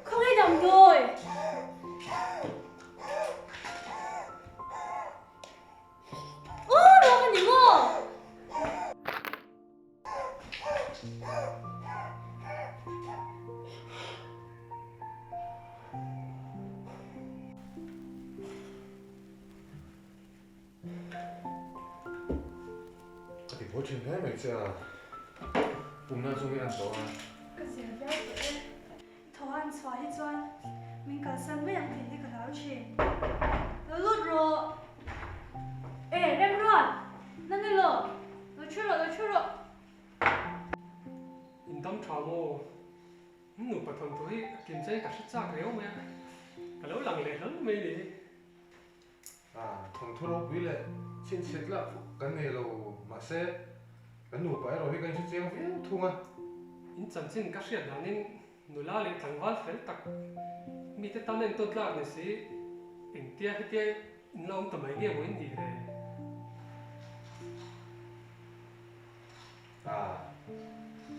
Khawngaih damdawi! Aw ruak a ni maw? Ka ti buai thin hle mai che a, pumna chu nge an tawh a? Ka zir viau tawh e, thaw han chhuah hi chuan min kalsan mai ang tih hi ka hlau thin. Lo lut rawh! E, Remruat! Nang elaw? Lo thu rawh, lo thu rawh! In dam tha maw? Nupa thawnthu hi a kim chei ka hre chak riau mai a, ka lo lang leh hlawl mai ni. A, thawnthu ropui leh chhinchhiat lah kan nei lo, mahse kan nupa erawh hi kan hre chiang viau thung a. In chanchin ka hriat danin nula leh tlangval fel tak mite tan entawn tlak ni si, engtia hetia in la awm ta mai nge maw in nih le? A,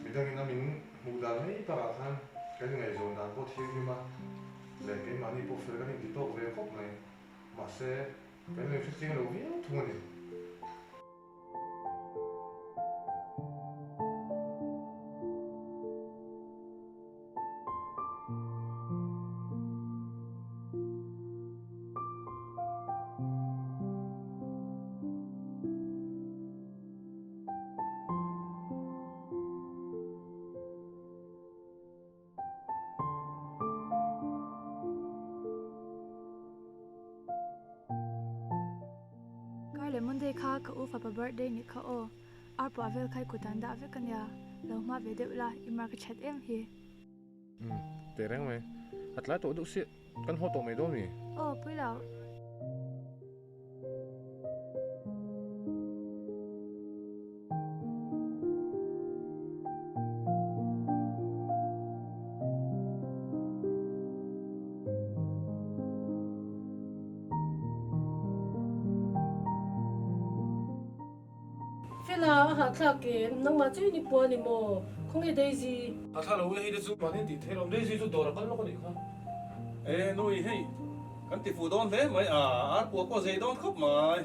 midangin a min hmuh dan mai takah khan kan ingaihzawn dan pawh thianghlim a, leh keimahni pawh fel kan inti tawk ve khawp mai. Mahse, kan lo hre chiang lo viau thung a ni. Kar leh Monday kha ka u fapa birthday nih kha aw. Ar pawh a vel khai kut an dah vek a nia. Lo hma ve deuh la, i mark a that em hi. Umm, teh reng mai. A tlai tawh deuh si, kan haw tawh mai dawn mi? Aw, pui lo. Fela, a hahthlak em? Nangmah chu i ni pawh a ni maw? Khawnge Daisy? Hahthlak lo e, hei te chu mahni tih theih lo. Daisy chu dawr a kal lawk a nih kha. E, nui hei kan ti fuh dawn hle mai a, ar pua pawh zei dawn khawp mai.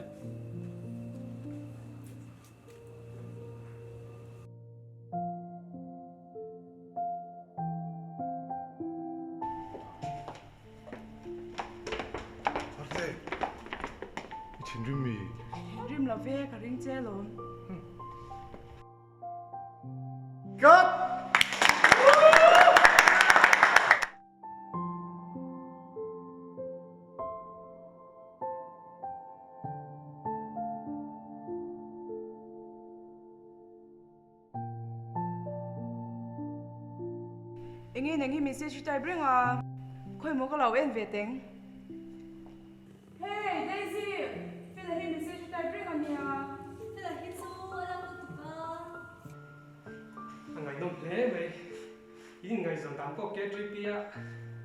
Arte, i thinrim mi? Thinrim lo ve, ka ring che alawm. Cut! Enge nang hi message i type reng a, khawi maw ka lo en ve teng. Hey Daisy, Fela hi message i type reng a nia. Fela hi chu a lang lutuk a. A ngaihnawm hle mai. In inngaihzawn dan pawh KTP a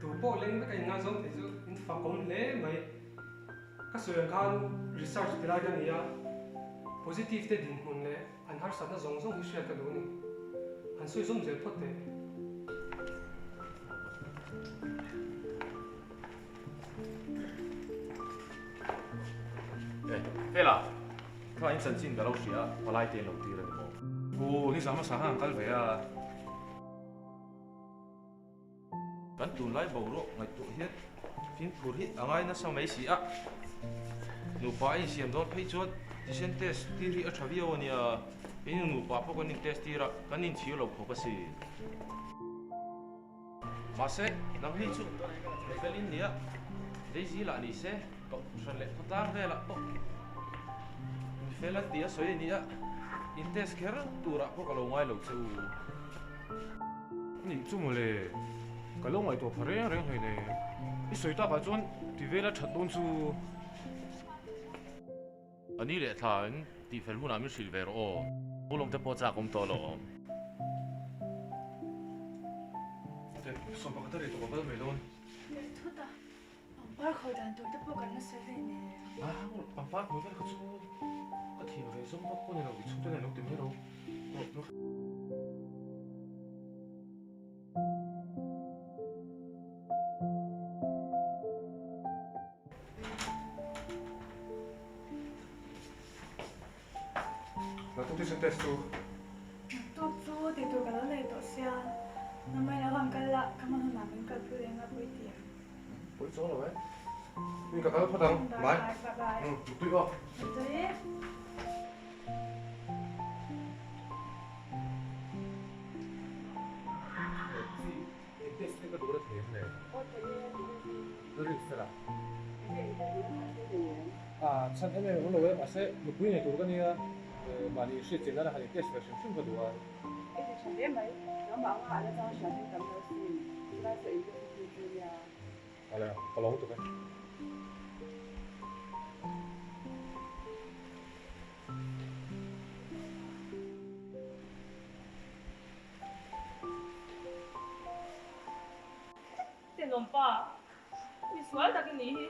tu pawh leng vek a inngaizawng thei chu in fakawm hle mai. Ka sawi ang khan research ti lai ka ni a, positive te dinhmun leh an harsatna zawng zawng hi hriat ka duh a ni. Han sawi zawm zel phawt teh. E, Fela, kha in chanchin ka lo hria a, palai te in lo tir a ni maw? Aw, nizan hmasa khan an kal ve a. Kan tunlai boruak ngaihtuah hian fimkhur hi a ngai nasa mai si a, nupa a insiam dawn phei chuan thisen test tir hi a tha viau a nia, keini nupa pawh kan in test tir a, kan inchhir lo khawp a si. Mahse, nang hi chu mi fel in nia, Daisy lah ni se, kohhran leh khawtlang velah pawh mi fel an ti a sawi a nia, in test kher turah pawh ka lo ngai lo che u. Nih chu mawle, ka lo ngaihtuah pha reng reng hleinem. I sawi takah chuan ti vela that dawn chu. A ni leh thla in tih fel hunah min hrilh ve rawh aw. Pu lawm te pawh chak awm tawh lo. Te, sawm pakhat a rei tawh ka kal mai dawn. Leh thut a, pangpar khawi dan tur te pawh kan la sawi ve nen. A, pangpar khawi vel kha chu ka thiam ve zawng vak pawh ni lo, i chhungte nen lo ti mai ro. Naktuk thisen test chu. Naktuk chu tih tur ka lo nei tawh sia, Namai lo ang kal la, ka hman hunah min kalpui leh nga pawi ti ang. Pawi chuang lo e. Mi ka kal phawt ang. Bye. Bye bye. Mutui aw. Mutui. Test te ka duh la thei em le? A chhan em em awm lo e, mahse nupui nei tur ka nia, mahni hriat chian nana han in test ve hrim hrim ka duh a. I ti tha hle mai, nangmah anga a la chang hriat hi tam lo sin, chulai saw in test tu chu nia. Ala, ka lawm tuk e. Tenawm pa, mi sual tak i nih hi.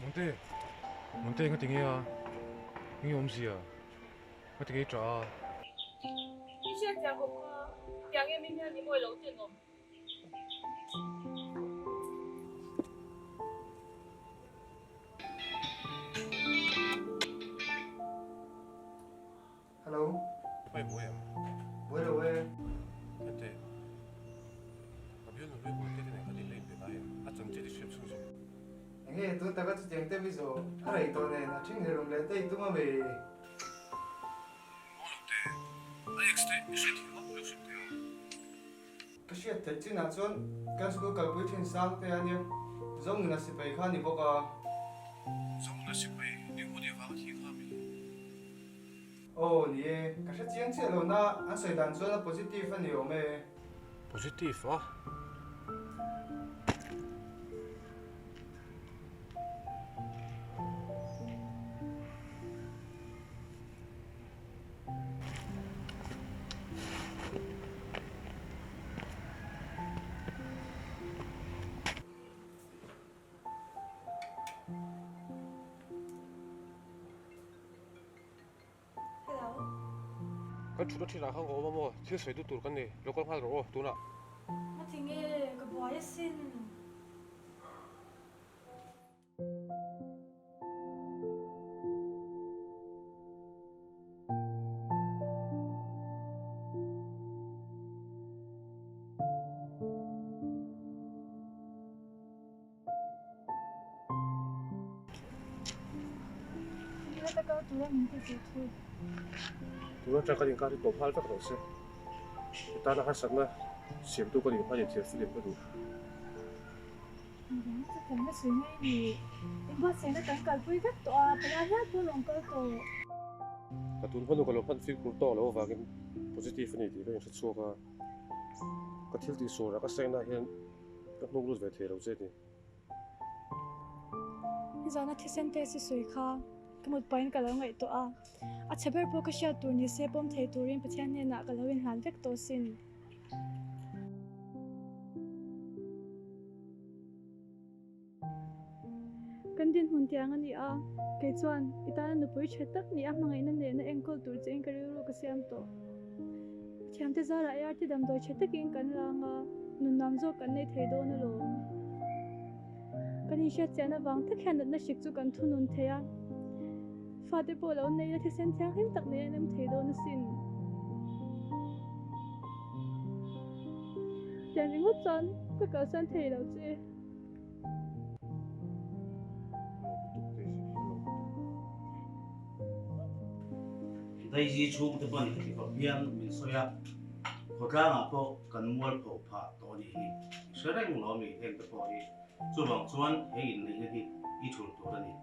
Monte, Monte nga tinge a, nge awmzia, nga tinge i ṭah a. I hriat chiah khawp kha, tiang em em hian i mawi lo tenawm. Hello. Hei buai em? Buai lo e. Hete, ka bialnu hlui buai te te nen khan in la inbe ngai em? A chanchin i hriat chhung zawk. Enge tun taka chutiang te mi zawh a rei tawh nen a ṭhing hlelawm leh te i tum a mi? Aw lo te, a ex te i hriat thiam a, lo hrilh teh ang. Ka hriat theih chinah chuan kan school kalpui thin sang te a nia, Zonuna sipai kha a ni bawk a. Zonuna sipai ni hu ni vang hi kha mi. Aw ni e, ka hre chiang chiah lo na, an sawi dan chuan a positive a ni awm e. Positive a? Hello. Kan thutna thinah khan ka awm a maw? Thil sawi duh tur kan ni. Lo kal nghal rawh aw tunah. Ngatinge ka buai asin. Tun atang kan inkar hi tawp nghal vek rawh se. I tana harsatna siamtu ka nih hmain inthiar filim ka duh. Engvang chu kan la sawi mai ni. Inbuatsaihna kan kalpui vek tawh a, palai hial pawh a rawn kal tawh. Ka tun hmanu ka lo hman fimkhur tawk loh avangin positive a ni tih ka inhre chhuak a, ka thil tih sual ah ka saina hian ka hnuk lut ve thei lo che a ni. Nizana thisen test i sawi kha ka mut pahin ka lo ngaihtuah a, a chhe ber pawh ka hriat tur ni se pawm thei turin Pathian hnenah ka lo inhlan vek tawh sin. Kan dinhmun tiang a ni a, kei chuan i tana nupui tha tak ni a hmangaihna nena enkawl tur chein ka rilru ka siam tawh. Thiamte zarah ART damdawi tha takin kan lang a, nun nuam zawk kan nei thei dawn alawm. Kan inhriat chian avang tak hian natna hrik chu kan thunun thei a, fate pawh lo neih la thisen thianghlim tak nei an awm thei dawn asin. Tiang ringawt chuan ka kalsan thei lo che. Daisy chhungte pawn heti khawp hian min sawi a, khawtlangah pawh kan mualpho phah tawh a nih hi. I hre reng lo ami heng te pawh hi. Chuvang chuan he inneihna hi i thul tur a ni.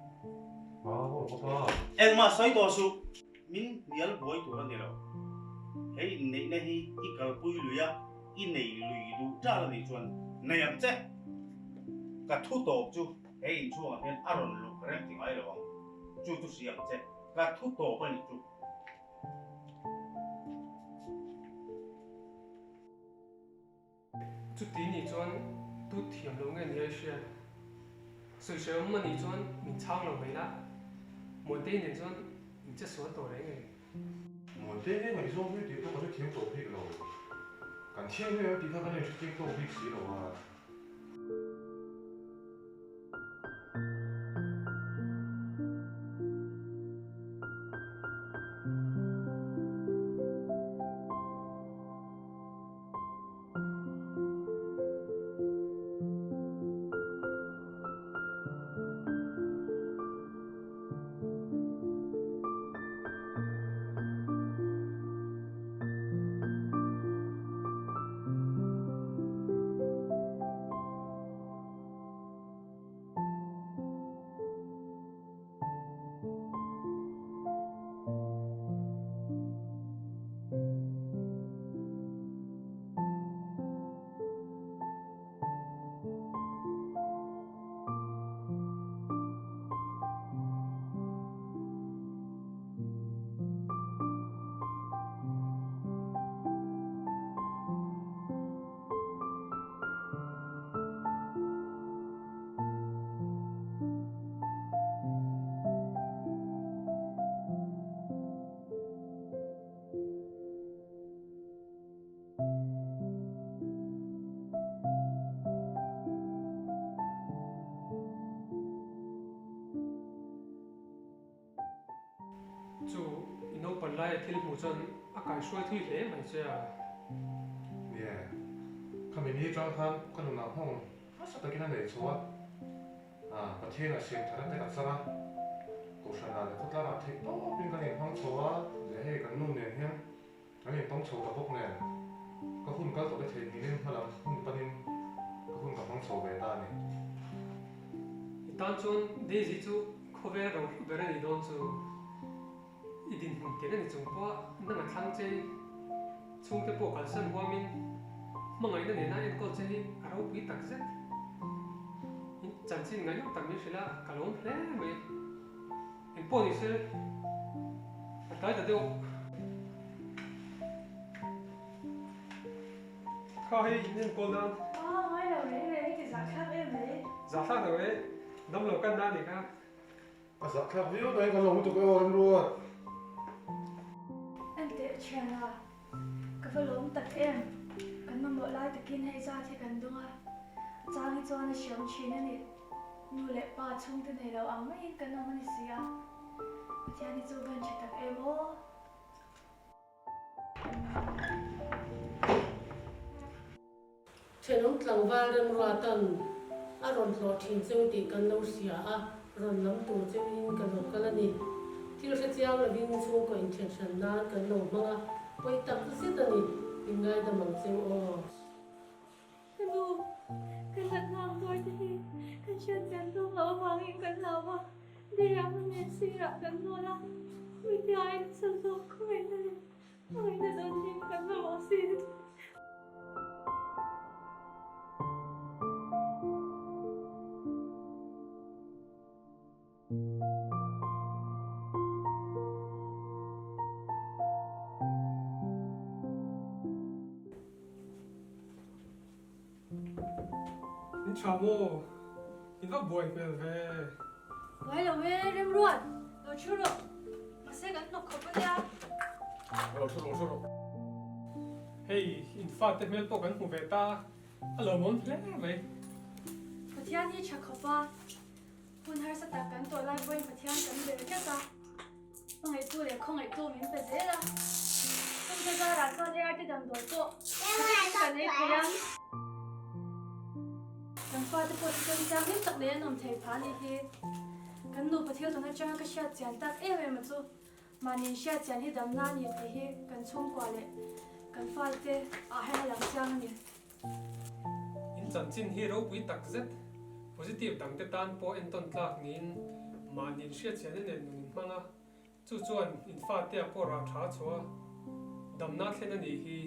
Engmah sawi tawh suh. Min hnial buai tur a ni lo. He inneihna hi i kalpui lui a, i nei lui duh ṭal a nih chuan Nei ang che! Ka thu tawp chu he inchhungah hian a rawn luh ka rem ti ngai lo ang. Chu chu hria ang che, ka thu tawp a nih chu. Chuti nih chuan tut thiam lo nge ni a i hriat? Sawisawi awm a nih chuan min chhang lo mai la, Muantei nen chuan in che sual tawh reng em? Muantei nge ngaihzawng hlui tih pawh ka hrethiam tawh bik lo. Kan thiang hlui ang tih kha kan inhrethiam tawk bik si lo a. Chu i naupan laia thil hmuh chuan a kaihruai thui hle mai che a. Nie, khami ni atang khan ka nunah nghawng nasa takin a nei chho a. Pathian a siam thar te ka chang a, Kohhranah leh khawtlarah theih tawpin kan inhmang chho a, leh hei kan nu nen hian kan intawng chho ta bawk nen, ka hun kal tawh te theihnghilhin hma lam hun panin ka hun ka hmang chho ve ta a ni. I tan chuan Daisy chu khawvel ro hlu ber a nih dawn chu. I dinhmun tir a ni chung pawha nang a thlang che i chhungte pawh kalsan huamin hmangaihna nena enkawl che hi a ropui tak zet. In chanchin ngaihnawm tak min hrilh a, ka lawm hle mai. Engpawh ni se, a tlai ta deuh. Kha hei in enkawl nan. Aw, ngai lo reng reng i ti zahthlak em mai. Zahthlak lo e, damlo kan na a nih kha. A zahthlak viau mai kan lo lutuk e aw Remruat. Enteh thiana, ka va lawm tak em, kan mamawh lai takin hei zat hi kan dawng a, a chang hi chuan a hriam thin a ni. Nu leh pa chhungte nei lo ang maiin kan awm a ni si a, Pathian hi chu van tha tak em aw. Thenawm tlangval Remruata'n a rawn hlawh thin cheu tih kan lo hria a, rawn lam tur cheuin ka lo kal a ni. Thil hre chiang lovin chhungkaw inthen hran nan kan lo hmang a, pawi tak zet a ni, min ngaidam ang cheu aw. Ka nu, ka hlatna ang dawi te hi kan hriat chian tawk loh avangin kan hlau a, Diriam a nen sirah kan hnawl a, Mite aiin nasa zawk khawngaihna leh hmangaihna dawn hi kan mamawh sin. In tha maw? In va buai hmel ve. Buai lo e, Remruat, lo thu rawh. Mahse kan hnawk khawp a nia. Lo thu rawh, thu rawh. Hei, in fate hmel pawh kan hmu ve ta. A lawmawm hle mai. Pathian hi tha khawp a, hun harsa tak kan tawh lai pawhin Pathian kan ber tlat a, hmangaihtu leh khawngaihtu min pe zel a. Chungte zarah chuan ART damdawi pawh tha takin kan ei thei a. Kan fate pawh thisen thianghlim tak nei an awm thei phah a nih hi. Kan nupa thil tawn atanga ka hriat chian tak em em a chu. Mahni hriat chian hi damna a ni tih hi kan chhungkua leh kan fate ah hian a lang chiang a ni. In chanchin hi ropui tak zet, positive dangte tan pawh entawn tlak niin mahni hriat chian a nen nun in hmang a, chu chuan in fate ah pawh rah tha a chhuah a, damna thlen a nih hi.